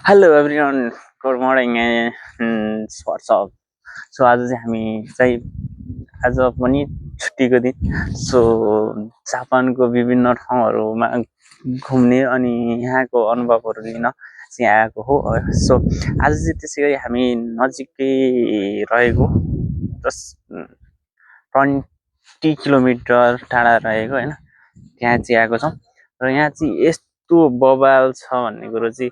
Hello everyone, good morning and what's up. So आज चाहिँ हामी चाहिँ आज पनि छुट्टीको दिन। सो जापानको विभिन्न ठाउँहरूमा घुम्ने अनि यहाँको अनुभवहरू लिन चाहिँ आएको हो। सो आज चाहिँ त्यसै गरी हामी नजिकै रहेको 20 किलोमिटर टाढा रहेको होइन त्यहाँ चाहिँ आएको छौँ र यहाँ चाहिँ यस्तो बवाल छ भन्ने कुरो चाहिँ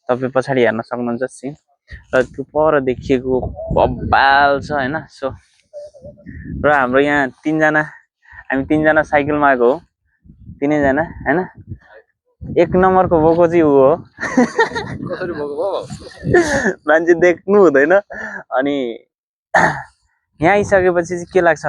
तपाईँ पछाडि हेर्न सक्नुहुन्छ सिन र त्यो पर देखिएको बवाल छ होइन। सो र हाम्रो यहाँ हामी तिनजना साइकलमा आएको हो, तिनैजना होइन। एक नम्बरको बोको चाहिँ ऊ हो मान्छे देख्नु हुँदैन। अनि यहाँ आइसकेपछि चाहिँ के लाग्छ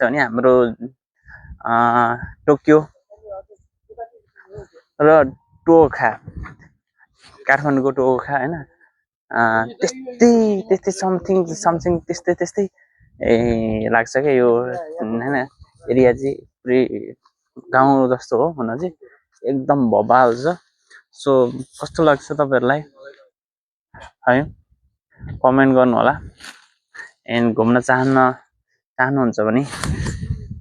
भने हाम्रो टोकियो र टोखा, काठमाडौँको टोखा होइन त्यस्तै समथिङ त्यस्तै लाग्छ क्या यो होइन। एरिया चाहिँ पुरै गाउँ जस्तो हो हुन चाहिँ, एकदम बवाल छ। सो कस्तो लाग्छ तपाईँहरूलाई है, कमेन्ट गर्नु होला। एन्ड घुम्न चाहनुहुन्छ भने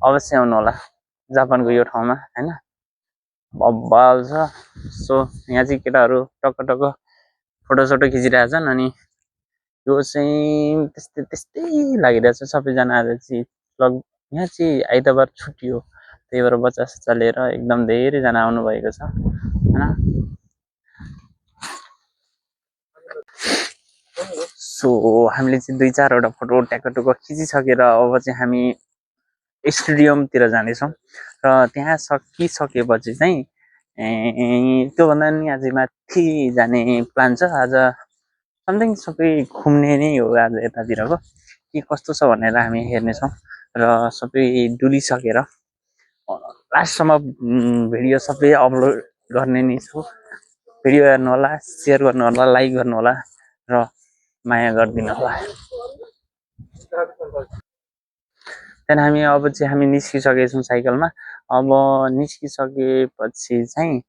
अवश्य आउनु होला जापानको यो ठाउँमा होइन, बवाल छ। सो यहाँ चाहिँ केटाहरू टक्क फोटोसोटो खिचिरहेछन् अनि यो चाहिँ त्यस्तै लागिरहेछ सबैजना। आज चाहिँ यहाँ चाहिँ आइतबार छुट्टी हो, त्यही भएर बच्चा सच्चा लिएर एकदम धेरैजना आउनुभएको छ होइन। सो हामीले चाहिँ 2-4वटा फोटो ट्याक्क खिचिसकेर अब चाहिँ हामी स्टेडियमतिर जानेछौँ र त्यहाँ सकिसकेपछि चाहिँ त्योभन्दा नि आज माथि जाने प्लान छ। आज समथिङ सबै घुम्ने नै हो आज यतातिरको, के कस्तो छ भनेर हामी हेर्नेछौँ र सबै डुलिसकेर लास्टसम्म भिडियो सबै अपलोड गर्ने नै छु। भिडियो हेर्नु होला, सेयर गर्नु होला, लाइक गर्नु होला र माया गरिदिनु होला। त्यहाँदेखि अब चाहिँ हामी निस्किसकेछौँ साइकलमा। अब निस्किसकेपछि चाहिँ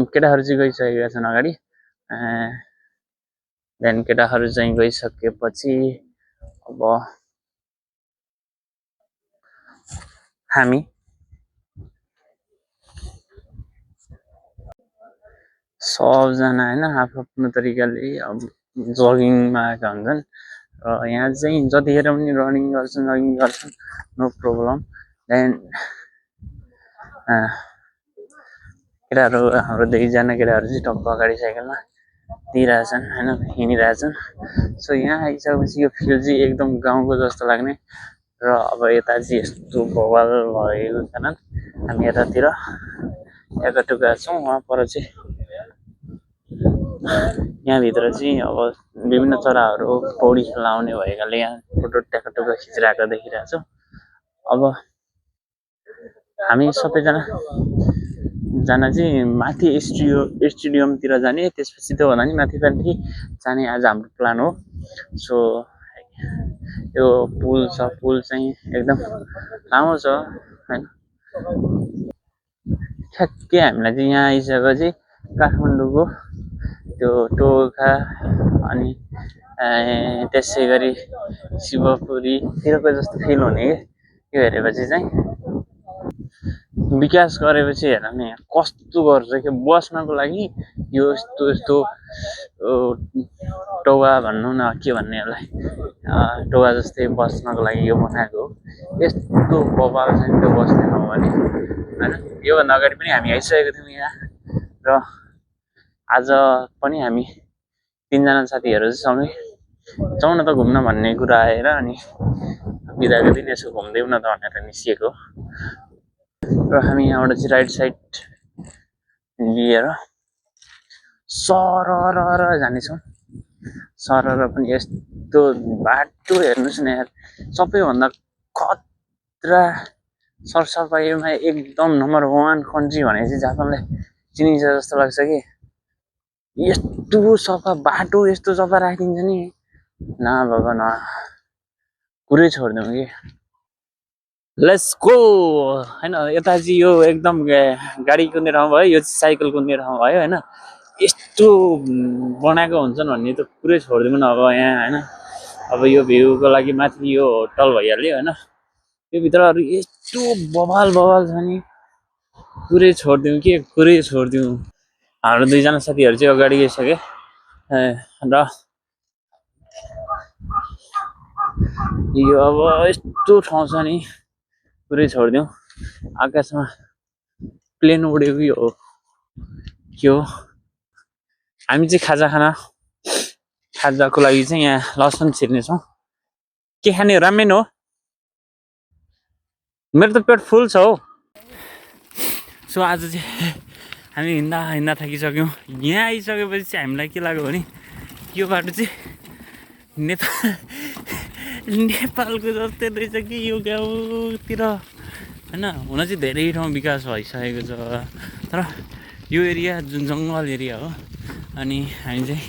केटाहरू चाहिँ गइसकेका छन् अगाडि। देन केटाहरू चाहिँ गइसकेपछि अब हामी सबजना होइन आफ्नो तरिकाले अब जगिङमा आएका हुन्छन् र यहाँ चाहिँ जतिखेर पनि रनिङ गर्छन् नो प्रब्लम। देन केटाहरू हाम्रो 2जना केटाहरू चाहिँ टक्क अगाडि साइकलमा दिइरहेछन् होइन, हिँडिरहेछन्। सो यहाँ आइसकेपछि यो फिल्ड चाहिँ एकदम गाउँको जस्तो लाग्ने र अब यता चाहिँ यस्तो बवाल भएको कारण हामी यतातिर टुक्का छौँ। वहाँ पर चाहिँ यहाँभित्र चाहिँ अब विभिन्न चराहरू पौडी खेल्न आउने भएकाले यहाँ फोटो टुक्का खिचिरहेको देखिरहेको छु। अब हामी सबैजना चाहिँ माथि स्टेडियमतिर जाने, त्यसपछि त्योभन्दा नि माथि जाने आज हाम्रो प्लान हो। सो यो पुल चाहिँ एकदम लामो छ होइन। ठ्याक्कै हामीलाई चाहिँ यहाँ आइसकेपछि काठमाडौँको त्यो टोखा अनि त्यसै गरी शिवपुरीतिरको जस्तो फिल हुने कि यो हेरेपछि चाहिँ। विकास गरेपछि हेर नि कस्तो गर्छ कि बस्नको लागि यो यस्तो टौवा भन्नु न के भन्ने यसलाई, टौवा जस्तै बस्नको लागि यो बनाएको हो। यस्तो बवाल छ नि त्यो बस्ने ठाउँ भने होइन। योभन्दा अगाडि पनि हामी आइसकेको थियौँ यहाँ र आज पनि हामी 3जना साथीहरू चाहिँ सँगै जाउँ न त घुम्न भन्ने कुरा आएर अनि बिदाको दिन यसो घुम्दैनौँ न त भनेर निस्किएको र हामी यहाँबाट चाहिँ राइट साइड लिएर सरर जानेछौँ। सरर पनि यस्तो बाटो हेर्नुहोस् न यार, सबैभन्दा खतरा सरसफाइमा एकदम नम्बर 1 कन्ट्री भने चाहिँ जापानलाई चिनिन्छ जस्तो लाग्छ कि। यस्तो सफा बाटो यस्तो सफा राखिदिन्छ नि, न बाबा न कुरै छोडिदिउँ कि। लेट्स गो हैन। यता चाहिँ यो एकदम गाडी कुद्ने ठाउँ भयो, यो चाहिँ साइकल कुद्ने ठाउँ भयो हैन। यस्तो बनाएको हुन्छन् भन्ने त पुरै छोडिदिउँ न अब यहाँ हैन। अब यो भ्यूको लागि माथि यो होटल भइहाल्यो हैन। यो भित्रहरू यस्तो बवाल बवाल छ नि, पुरै छोडिदिउँ के पुरै छोडिदिउँ। हाम्रो दुईजना साथीहरू चाहिँ अगाडि गइसके र यो अब यस्तो ठाउँ छ नि पुरै छोडिदिउँ। आकाशमा प्लेन उडेको यो हो के हो। हामी चाहिँ खाजाको लागि चाहिँ यहाँ लसुन छिर्नेछौँ। के खाने हो? रामेन हो? मेरो त पेट फुल छ हौ। सो आज चाहिँ हामी हिँड्दा थाकिसक्यौँ। यहाँ आइसकेपछि चाहिँ हामीलाई के लाग्यो भने यो बाटो चाहिँ नेपालको जस्तै रहेछ कि यो गाउँतिर हैन। हुन चाहिँ धेरै ठाउँ विकास भइसकेको छ, तर यो एरिया जुन जङ्गल एरिया हो। अनि हामी चाहिँ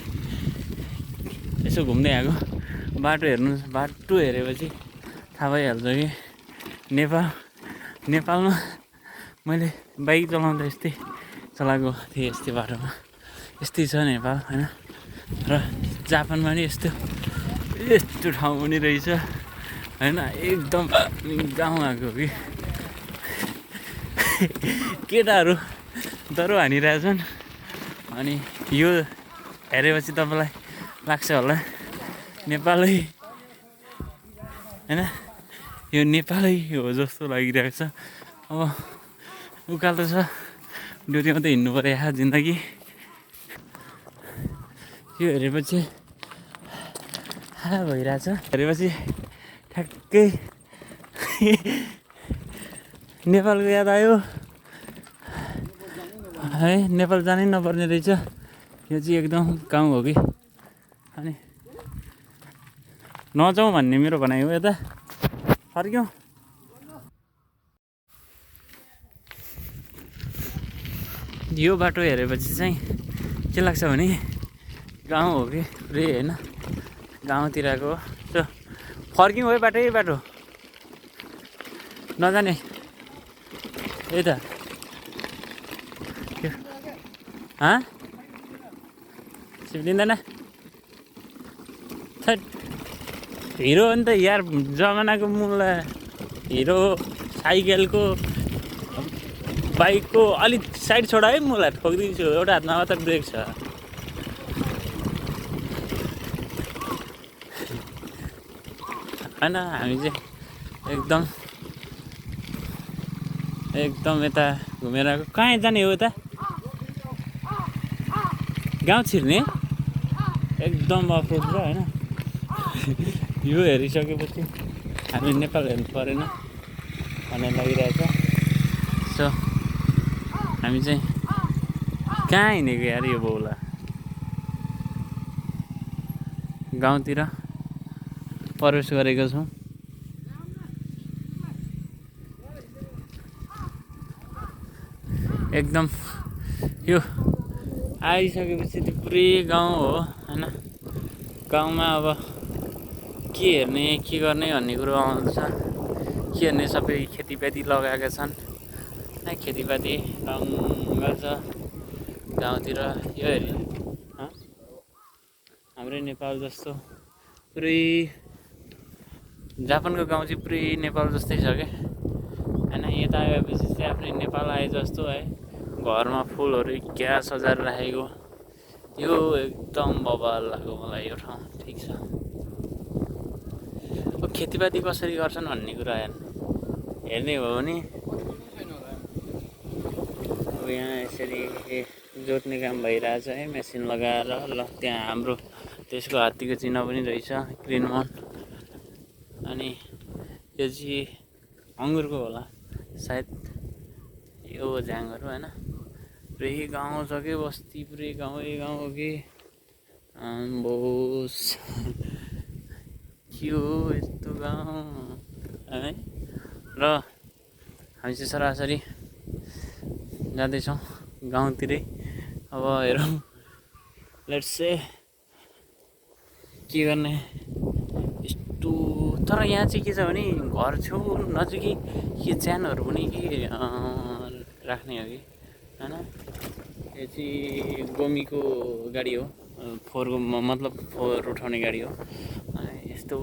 यसो घुम्दै आएको। बाटो हेरेपछि थाहा भइहाल्छ कि नेपालमा मैले बाइक चलाउँदा यस्तै चलाएको थिएँ। यस्तै बाटोमा यस्तै छ नेपाल हैन। र जापानमा नि यस्तो ठाउँ पनि रहेछ हैन। एकदम गाउँ आएको कि केटाहरू दरो हानिरहेछन्। अनि यो हेरेपछि तपाईँलाई लाग्छ होला नेपालै हैन, यो नेपालै हो जस्तो लागिरहेको छ। अब उकालो छ, ड्युटी मात्रै हिँड्नु पऱ्यो जिन्दगी। यो हेरेपछि भइरहेछ, हेरेपछि ठ्याक्कै नेपालको याद आयो है। नेपाल जानै नपर्ने रहेछ। यो चाहिँ एकदम गाउँ हो कि। अनि नजाउँ भन्ने मेरो भनाइ हो। यता फर्क्यौँ। यो बाटो हेरेपछि चाहिँ के लाग्छ भने गाउँ हो कि पुरै होइन, गाउँतिरको। सो फर्क्यौँ है। बाटो यही बाटो नजाने यही त। सिप्लिँदैन हिरो हो नि त यार, जमानाको मूल हिरो। साइकलको बाइकको अलिक साइड छोडा है, मुला ठोकिदिन्छु। एउटा हातमा मात्र ब्रेक छ। होइन हामी चाहिँ एकदम यता घुमेर आएको। कहाँ जाने हो? यता गाउँ छिर्ने एकदम अप्रोच छ होइन। यो हेरिसकेपछि हामी नेपाल हेर्नु परेन भन्ने लागिरहेछ। सो हामी चाहिँ कहाँ हिँडेको यार यो बौला? गाउँतिर प्रवेश गरेको छौँ। एकदम यो आइसकेपछि त्यो पुरै गाउँ हो होइन। गाउँमा अब के हेर्ने के गर्ने भन्ने कुरो आउँछ। के हेर्ने, सबै खेतीपाती लगाएका छन्। खेतीपाती ढङ्ग छ गाउँतिर। यो हेर्ने हाम्रै नेपाल जस्तो पुरै जापानको गाउँ चाहिँ पुरै नेपाल जस्तै छ क्या होइन। यता आएपछि चाहिँ आफ्नै नेपाल आए जस्तो है। घरमा फुलहरू क्या सजाएर राखेको, यो एकदम बवाल लाग्यो मलाई यो ठाउँ। ठिक छ। अब खेतीपाती कसरी गर्छन् भन्ने कुरा हेर्ने हो भने अब यहाँ यसरी जोत्ने काम भइरहेछ है, मेसिन लगाएर। ल त्यहाँ हाम्रो त्यसको हात्तीको चिन्ह पनि रहेछ, ग्रिन मन। अनि यो चाहिँ अङ्गुरको होला सायद, यो झ्याङहरू होइन। पुरै गाउँ छ कि बस्ती, पुरै गाउँै गाउँ हो कि बोस के हो यस्तो गाउँ है। र हामी चाहिँ सरासरी जाँदैछौँ गाउँतिरै। अब हेरौँ लेट्स से के गर्ने। यस्तो तर यहाँ चाहिँ के छ भने घर छेउ नजिकै के च्यानहरू पनि के राख्ने हो कि होइन। यो चाहिँ गोमीको गाडी हो, फोहोरको मतलब फोहोर उठाउने गाडी हो। यस्तो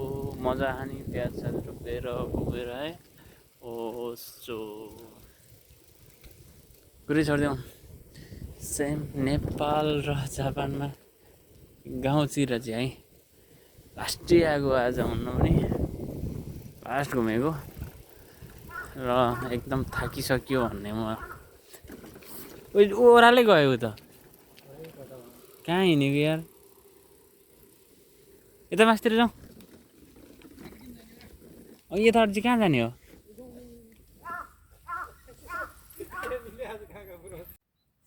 मजा आने प्याज साज रोपेर घुमेर है। सो कुरै छोडिदिउँ। सेम नेपाल र जापानमा गाउँतिर चाहिँ है लास्टै आएको आज भन्नु पनि लास्ट घुमेको र एकदम थाकिसक्यो भन्ने म ओह्रालै गयो त कहाँ हिँडेको यार। यता मासतिर जाउँ। यताबाट चाहिँ कहाँ जाने हो?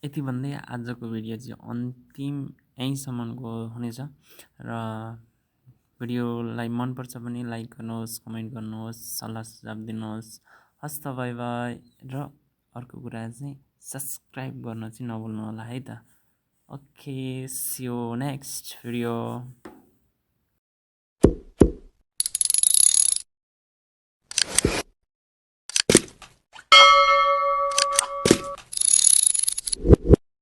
यति भन्दै आजको भिडियो चाहिँ अन्तिम यहीँसम्मको हुनेछ र भिडियोलाई मनपर्छ भने लाइक गर्नुहोस्, कमेन्ट गर्नुहोस्, सल्लाह सुझाव दिनुहोस्। हस् त बाई बाई। र अर्को कुरा चाहिँ सब्सक्राइब गर्न चाहिँ नभुल्नु होला है त। Okay, see you next video.